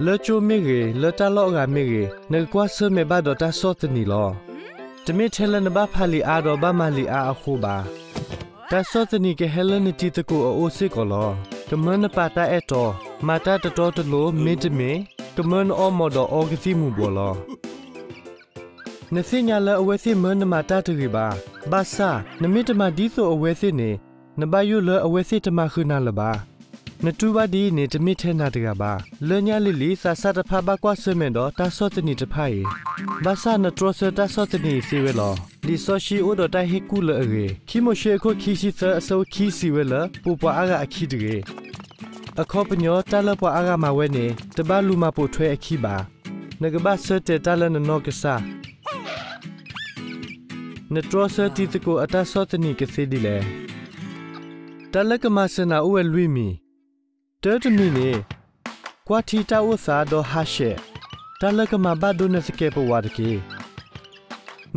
လၢကၠိမ့ၢ်ဂ့ၤ, လၢတၢ်လီၢ်အဂၤမ့ၢ်ဂ့ၤ, နကကွၢ်ဆၢၣ်မဲာ်ဘၣ်ဒီးတၢ်ဆီၣ်သနံးလီၤ. တမ့ၢ်ထဲလၢနဘၣ်ဖးလံာ်အါဒီးဘၣ်မၤလံာ်အါအဃိဘၣ်. တၢ်ဆီၣ်သနံးကဟဲလၢနတံၤသကိးအအိၣ်စ့ၢ်ကီးလီၤ. ကမၢနပာ်တၢ်အဲၣ်တီ, မၤတၢ်တတီတလိၤ, မ့တမ့ၢ်, ကမၢနအီမိာ်ဒီးအီကသံၣ်မူၤဘှီးလီၤ. နသ့ၣ်ညါလၢအဝဲသ့ၣ်မၢနမၤတၢ်တဂ့ၤဘၣ်. ဘၣ်ဆၣ်, နမ့ၢ်တမၤဒ်သိးအဝဲသ့ၣ်န့ၣ်, နဘၣ်ယိၣ်လၢအဝဲသ့ၣ်တမၤဃုာ်နၤလၢၤဘၣ်. နတူၢ်ဘၣ်ဒ်အံၤန့ၣ် တမ့ၢ်ထဲနၤတဂၤဘၣ်. လၢညါလံၤလံၤ သးစၢ်တဖၣ်ဘၣ်ကွၢ်ဆၢၣ်မဲာ်ဒီးတၢ်ဆီၣ်သနံးတဖၣ်အံၤ, ဘၣ်ဆၣ်နတြီဆၢတၢ်ဆီၣ်သနံးအံၤသ့ဝဲလီၤ. လံာ်စီဆှံအိၣ်ဒီးတၢ်ဟ့ၣ်ကူၣ်လၢအဂ့ၤ. ခံမိၤၡ့အခိၣ်ခံဆံသၢအဆၢဖိခံစံးဝဲလၢ ပိာ်ပှၤအါဂၤအခံတဂ့ၤ. အခီပညီ တၢ်လၢပှၤအါဂၤမၤဝဲန့ၣ် တဘၣ်လူၤမၤပိာ်ထွဲအခံဘၣ်. နကဘၣ်ဆၢတဲာ်တၢ်လၢနနီၢ်ကစၢ်. နတြီဆၢတံၤသကိးအတၢ်ဆီၣ်သနံးကသ့ဒ်လဲၣ်. တၢ်လၢကမၤစၢၤနၤအိၣ်ဝဲလွံၢ်မံၤ. တၢတမံၤန့ၣ်, ကွၢ်ထံတၢ်အိၣ်သးဒီးဟးဆှဲး, တၢ်လၢကမၤဘၣ်ဒိနသကဲးပဝးတက့ၢ်.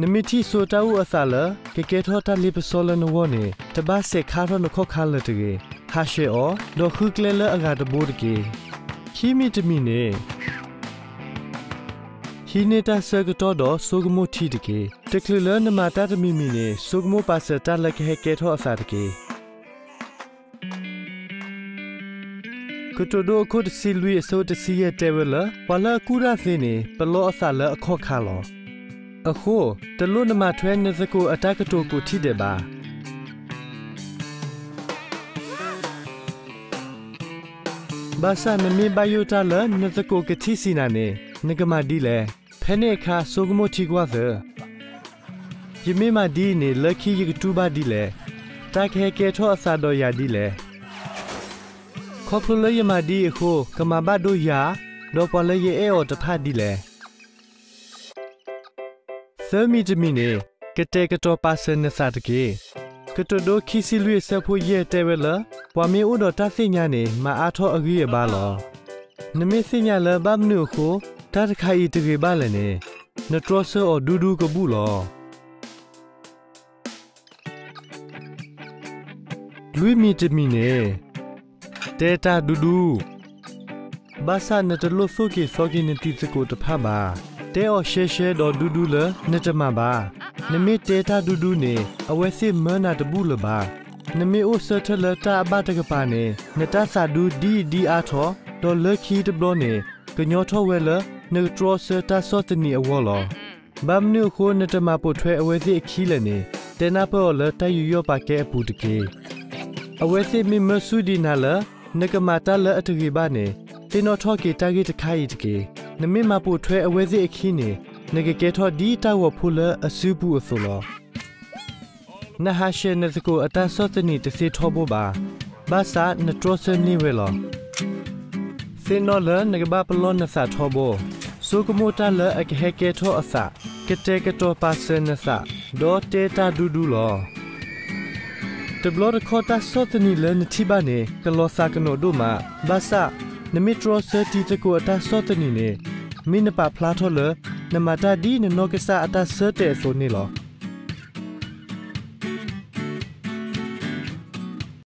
နမ့ၢ်ထံၣ်စိတၢ်အိၣ်အသးလၢ ကကဲထီၣ်တၢ်လ့ပစီလၢနဂီၢ်န့ၣ် တဘၣ်စဲးခါထီၣ်နခီၣ်ခါလၢၤတဂ့ၤ. ဟးဆှဲးအီၤ, ဒီးဃုကျဲလၢအဂၤတဘိတက့ၢ်. ခံမံၤတမံၤန့ၣ် ဟံးန့ၢ်တၢ်ဆၢကတီၢ်ဒီးဆိကမိၣ်ထံတက့ၢ်. တချုးလၢနမၤတၢ်တမံၤမံၤန့ၣ် ဆိကမိၣ်ပာ်စၢၤတၢ်လၢကဟဲကဲထီၣ်အသးတက့ၢ်. ကတိၤဒိအခိၣ်တဆံလွံၢ်အဆၢဖိတဆံယဲၢ်တဲဝဲလၢ ပှၤလၢအကူၣ်တၢ်သ့န့ၣ် ပလီအသးလၢအခီၣ်ခါလီၤ. အဃိ, တလိၣ်နမၤထွဲနသကိးအတၢ်ကတိၤကိးထံၣ်ဒဲးဘၣ်. ဘၣ်ဆၣ်နမ့ၢ်ဘၣ်ယိၣ်တၢ်လၢနသကိးကထံၣ်ဆံးနၤန့ၣ် နကမၤဒ်လဲၣ်. ဖဲန့ၣ်အခါဆိကမိၣ်ထံကွၢ်သၢ. ယမ့ၢ်မၤဒ်အံၤန့ၣ် လၢခံယကတူၢ်ဘၣ်ဒ်လဲၣ်. တၢ်ကဟဲကဲထီၣ်အသးဒီးယၤဒ်လဲၣ်. ခီဖျိလၢယမၤဒ်အံၤအဃိ ကမၤဘၣ်ဒိယၤ, ဒီးပှၤလၢယအဲၣ်အီၤတဖၣ်ဒ်လဲၣ်. သၢမံၤတမံၤန့ၣ် ကတဲာ်ကတီၤပာ်စၢၤနသးတက့ၢ်. ကတိၤဒိခံဆံလွံၢ်အဆၢဖိယဲၢ်တဲဝဲလၢ ပှၤမ့ၢ်အိၣ်ဒီးတၢ်သ့ၣ်ညါန့ၣ် မၤအါထီၣ်အဂံၢ်အဘါလီၤ. နမ့ၢ်သ့ၣ်ညါလၢဘၣ်မနုၤအဃိ တၢ်တခါအံၤတဂ့ၤဘၣ်လဲၣ်န့ၣ်, နတြီဆၢအီၤဒူဒူကဘူၣ်လီၤ. လွံၢ်မံၤတမံၤန့ၣ် တဲတၢ်ဒူဒူ, ဘၣ်ဆၣ်နတလိၣ်သိၣ်က့ၤသီက့ၤနတံၤသကိးတဖၣ်ဘၣ်. တဲအီၤရှဲရှဲဒီးဒူဒူလၢနတမၤဘၣ်. နမ့ၢ်တဲတၢ်ဒူဒူန့ၣ် အဝဲသ့ၣ်မၢနၤတဘူၣ်လၢၤဘၣ်. နမ့ၢ်အိၣ်ဆၢထၢၣ်လၢတၢ်အဘၣ်တကပၤန့ၣ် နတၢ်သးဒူဒ်အံၤဒ်အါထီၣ်, ဒီးလၢခံတဘျီန့ၣ် ကညီထီၣ်ဝဲလၢနကတြီဆၢတၢ်ဆီၣ်သနံးအဂီၢ်လီၤ. ဘၣ်မနုၤအဃိနတမၤပိာ်ထွဲအဝဲသ့ၣ်အခံလဲၣ်န့ၣ်, တဲနၢ်ပၢၢ်အီၤလၢတၢ်ယူးယီၣ်ပာ်ကဲအပူၤတက့ၢ်. အဝဲသ့ၣ်မ့ၢ်မၢဆူၣ်ဒံးနၤလၢ နကမၤတၢ်လၢအတဂ့ၤဘၣ်န့ၣ်, သ့ၣ်နီၣ်ထီၣ်က့ၤတၢ်ဂ့ၢ်တခါအံၤတက့ၢ်. နမ့ၢ်မၤပိာ်ထွဲအဝဲသ့ၣ်အခံန့ၣ်, နကကဲထီၣ်ဒ်တၢ်ဂီၤဖိလၢအစုပူၤအသိးလီၤ. နဟးဆှဲးနသကိးအတၢ်ဆီၣ်သနံးတသ့ထီဘိဘၣ်, ဘၣ်ဆၣ်နတြီဆၢန့ၢ်ဝဲလီၤ. သ့ၣ်နီၣ်လၢနကဘၣ်ပလီၢ်နသးထီဘိ, ဆိကမိၣ်တၢ်လၢအကဟဲကဲထီၣ်အသး, ကတဲာ်ကတီၤပာ်စၢၤနသး, ဒီးတဲတၢ်ဒူဒူလီၤ. တဘျီတခီၣ်တၢ်ဆီၣ်သနံးလၢနထံၣ်ဘၣ်န့ၣ် ကလီၤသးကနိးဒိၣ်မး, ဘၣ်ဆၣ် နမ့ၢ်တြီဆၢတံၤသကိးအတၢ်ဆီၣ်သနံးန့ၣ် မ့ၢ်နပာ်ဖျါထီၣ်လၢ နမၤတၢ်ဒ်နနီၢ်ကစၢ်အတၢ်ဆၢတဲာ်အသိးန့ၣ်လီၤ.